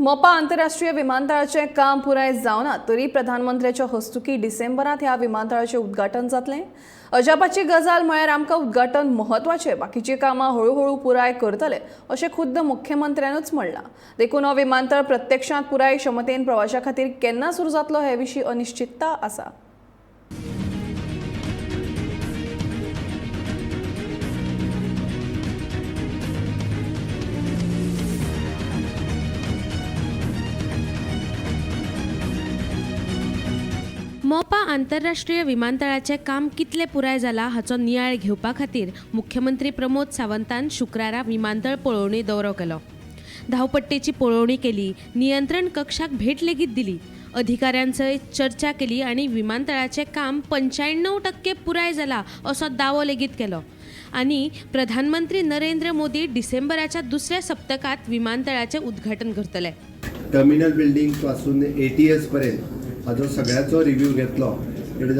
मोपा आंतरराष्ट्रीय विमानतळाचें काम पुराय जावना तरी प्रधानमंत्र्याच्या हस्तुकी डिसेंबरांत ह्या विमानतळाचें उद्घाटन जातलें. अजापाची गजाल म्हळ्यार आमकां उद्घाटन म्हत्वाचें, बाकीचीं कामां हळुहळू पुराय करतले अशें खुद्द मुख्यमंत्र्यानूच म्हणलां. देखून हो विमानतळ प्रत्यक्षांत पुराय क्षमतेन प्रवाशां खातीर केन्ना सुरू जातलो हे विशीं अनिश्चितता आसा. मोपा आंतरराष्ट्रीय विमानतळाचें काम कितलें पुराय जालां हाचो नियाळ घेवपा खातीर मुख्यमंत्री प्रमोद सावंतान शुक्रारा विमानतळ पळोवणी दौरो केलो. धांवपट्टेची पळोवणी केली, नियंत्रण कक्षाक भेट लेगीत दिली, अधिकाऱ्यांसयत चर्चा केली आनी विमानतळाचें काम 95% पुराय जालां असो दावो लेगीत केलो. आनी प्रधानमंत्री नरेंद्र मोदी डिसेंबराच्या दुसऱ्या सप्तकांत विमानतळाचें उद्घाटन करतले. टर्मिनल बिल्डींग पासून ATS पर्यंत हाजो सगळ्याचो रिव्यू घेतलो. It is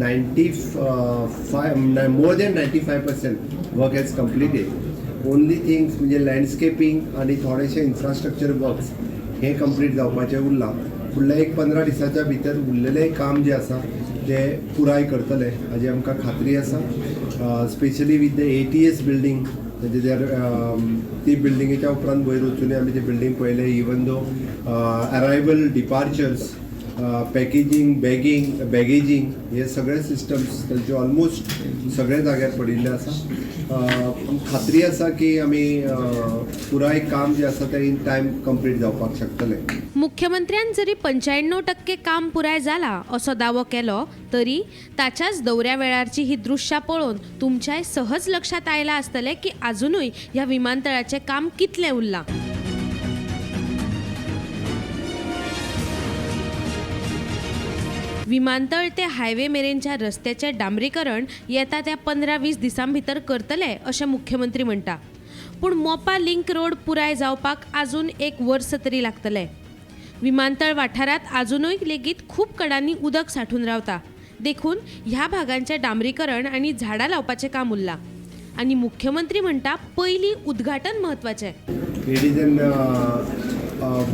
95, more than 95% work has completed. Only things म्हणजे लँडस्केपींग आनी थोडेशे इन्फ्रास्ट्रक्चर वर्क्स हें कंप्लीट जावपाचें उरलां. फुडल्या एक 15 दिसाच्या भितर उरलेलें काम जें आसा तें पुराय करतले हाजी आमकां खात्री आसा. Specially with the ATS building, म्हणजे जर ती बिल्डिंगेच्या उपरांत वयर वचून आमी ती बिल्डींग पळयलें. Even though arrival, departures, packaging, bagging, baggaging हे सगळे सिस्टम्स तांचे ऑलमोस्ट सगळे जाग्यार पडिल्ले आसा. खात्री आसा की आमी पुराय काम जें आसा तें इन टायम कंप्लीट जावपाक शकतलें. मुख्यमंत्र्यान जरी 95% काम पुराय जाला असो दावो केलो तरी ताच्याच दौऱ्या वेळारची ही दृश्यां पळोवन तुमच्याय सहज लक्षांत आयलां आसतलें की आजुनूय ह्या विमानतळाचें काम कितलें उरलां. विमानतळ ते हायवे मेरेनच्या रस्त्याचें डांबरीकरण येता त्या 15-20 दिसां भितर करतले अशें मुख्यमंत्री म्हणटा. पूण मोपा लिंक रोड पुराय जावपाक आजून एक वर्स तरी लागतलें. विमानतळ वाठारांत आजुनूय लेगीत खूब कडांनी उदक सांठून रावता, देखून ह्या भागांचें डांबरीकरण आनी झाडां लावपाचें काम उरलां. आनी मुख्यमंत्री म्हणटा पयलीं उद्घाटन म्हत्वाचें. It is an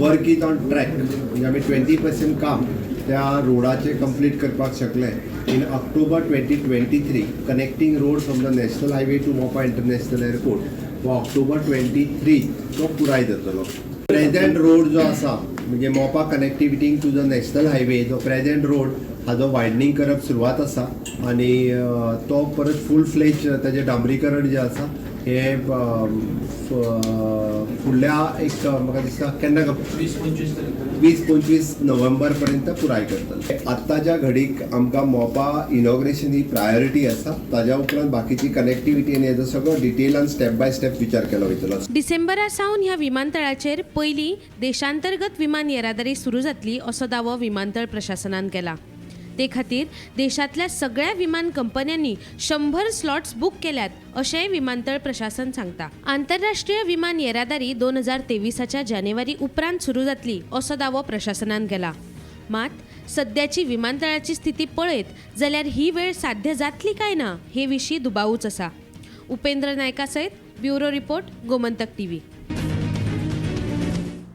work is on track. म्हणजे आमी 20% काम त्या रोडाचें कंप्लीट करपाक शकले in October 2023. Connecting road from the national highway to Mopa international airport हो ऑक्टोबर 23 तो पुराय जातलो. प्रेझेंट रोड जो आसा म्हणजे Mopa connectivity to the national highway जो प्रेझेंट रोड हाजो वायडनींग करप सुरवात आसा आनी तो परत फूल फ्लेज ताजें डांबरीकरण जें आसा हें फुडल्या एक म्हाका दिसता केन्ना 20-25 नोव्हेंबर पर्यंत पुराय करतले. आत्ताच्या घडीक आमकां मोपा इनॉग्रेशन ही प्रायोरिटी आसा. ताज्या उपरांत बाकीची कनेक्टिविटी आनी हेजो सगळो डिटेलान स्टेप बाय स्टेप विचार केलो वयतलो. डिसेंबरा सावन ह्या विमानतळाचेर पयलीं देशांतर्गत विमान येरादारी सुरू जातली असो दावो विमानतळ प्रशासनान केला. ते खातीर देशांतल्या सगळ्या विमान कंपन्यांनी 100 स्लॉट्स बूक केल्यात अशेंय विमानतळ प्रशासन सांगता. आंतरराष्ट्रीय विमान येरादारी 2023 जानेवारी उपरांत सुरू जातली असो दावो प्रशासनान केला. मात सद्याची विमानतळाची स्थिती पळयत जाल्यार ही वेळ साध्य जातली काय ना हे विशीं दुबावूच आसा. उपेंद्र नायका सयत ब्युरो रिपोर्ट, गोमंतक टीव्ही.